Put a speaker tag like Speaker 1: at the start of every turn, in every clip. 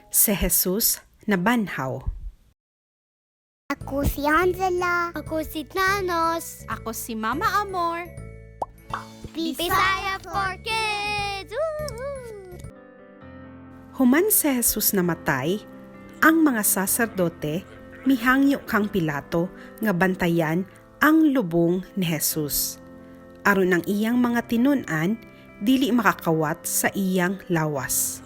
Speaker 1: Si Jesus nabanhaw.
Speaker 2: Ako si Angela.
Speaker 3: Ako si Thanos.
Speaker 4: Ako si Mama Amor.
Speaker 3: Bisaya for Kids! Woo!
Speaker 1: Human si Jesus namatay, ang mga saserdote mihangyo kang Pilato nga bantayan ang lubong ni Jesus. Aron ang iyang mga tinun-an dili makakawat sa iyang lawas.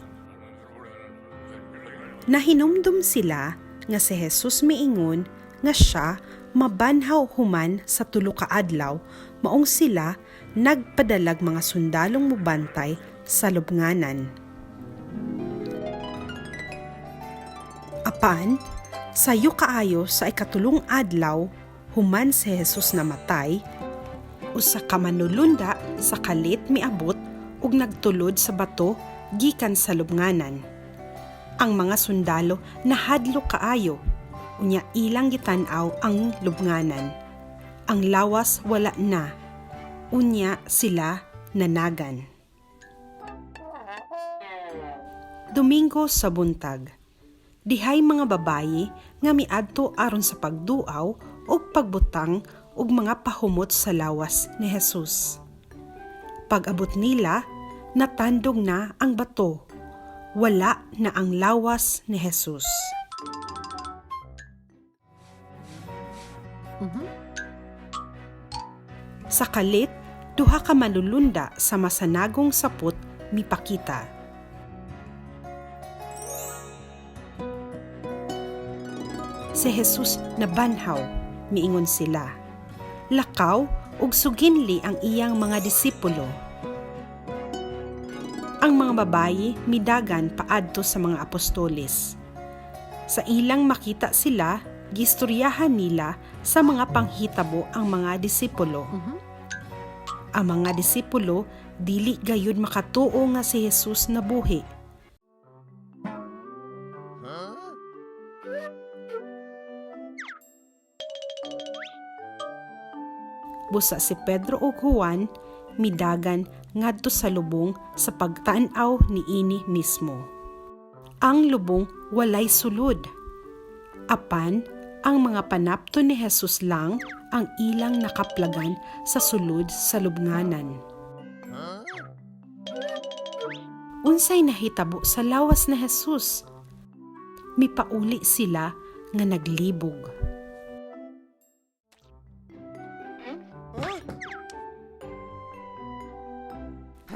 Speaker 1: Nahinumdum sila nga si Jesus miingon nga siya mabanhaw human sa tulo ka adlaw, maong sila nagpadalag mga sundalong mubantay sa lubnganan. Apan, sayo kaayo sa ikatulong adlaw, human si Jesus namatay, usa ka manulunda sa kalit miabot ug nagtulod sa bato gikan sa lubnganan. Ang mga sundalo nahadlok kaayo, unya ilang gitan-aw ang lubnganan. Ang lawas wala na, unya sila nanagan. Domingo sa buntag. Dihay mga babayi nga miadto aron sa pagduaw ug pagbutang og mga pahumot sa lawas ni Jesus. Pag-abot nila, natandog na ang bato. Wala na ang lawas ni Jesus. Sa kalit, duha ka manulunda sa masanagong sapot mipakita. Si Jesus nabanhaw, miingon sila. Lakaw ug suginli ang iyang mga disipulo. Ang mga babayi midagan paadto sa mga apostoles. Sa ilang makita sila, gistoryahan nila sa mga panghitabo ang mga disipulo. Ang mga disipulo dili gayud makatuo nga si Jesus nabuhi. Busa si Pedro ug Juan midagan ngadto sa lubong sa pagtan-aw niini mismo. Ang lubong walay sulod. Apan ang mga panapto ni Jesus lang ang ilang nakaplagan sa sulod sa lubnganan. Unsay nahitabo sa lawas ni Jesus? Mipauli sila nga naglibog.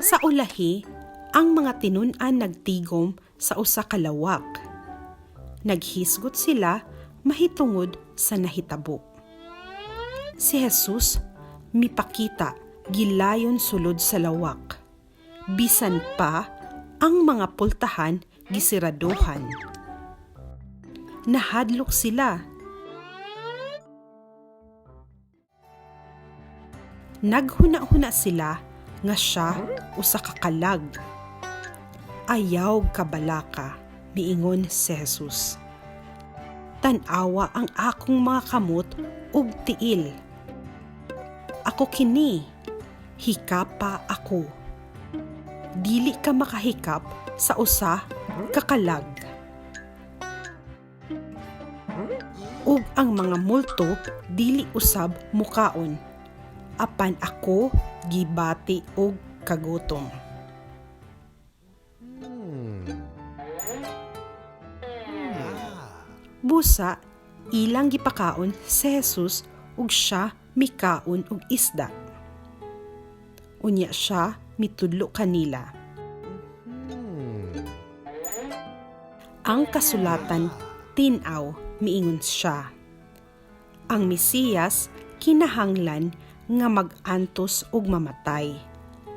Speaker 1: Sa ulahi, ang mga tinun-an nagtigom sa usa ka lawak. Naghisgot sila mahitungod sa nahitabo. Si Jesus mipakita gilayon sulod sa lawak. Bisan pa ang mga pultahan gisiraduhan. Nahadlok sila. Naghuna-huna sila nga siya usa ka kalag. Ayaw kabalaka, miingon si Jesus. Tan-awa ang akong mga kamot ug tiil. Ako kini, hikapa ako. Dili ka makahikap sa usa ka kalag. Ug ang mga multo dili usab mukaon. Apan ako gibati og kagutom. Busa, ilang gipakaon si Jesus ug siya mikaon og isda. Unya siya mitudlo kanila. Ang kasulatan tin-aw, miingon siya. Ang Mesiyas kinahanglan nga mag-antos ug mamatay,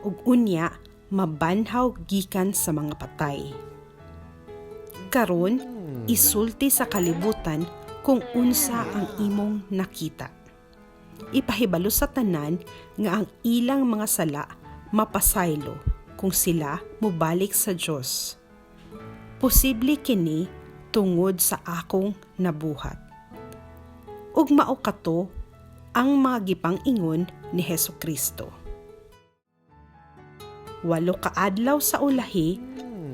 Speaker 1: ug unya mabanhaw gikan sa mga patay. Karon, isulti sa kalibutan kung unsa ang imong nakita. Ipahibalo sa tanan nga ang ilang mga sala mapasaylo kung sila mobalik sa Dios. Posible kini tungod sa akong nabuhat. Ug mao kato ang mga gipang-ingon ni Hesukristo. 8 ka adlaw sa ulahi,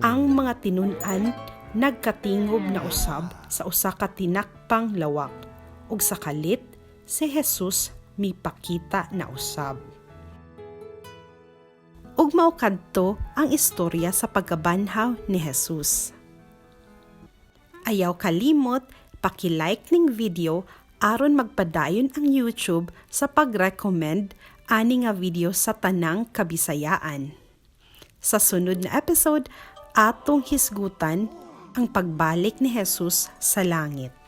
Speaker 1: ang mga tinun-an Nagkatingob na usab sa usa ka tinakpang lawak ug sa kalit si Jesus mipakita na usab. Ug mao kadto ang istorya sa pagkabanhaw ni Jesus. Ayaw kalimot paki-like ning video aron magpadayon ang YouTube sa pag-recommend ani nga video sa tanang Kabisayaan. Sa sunod na episode, atong hisgutan ang pagbalik ni Jesus sa langit.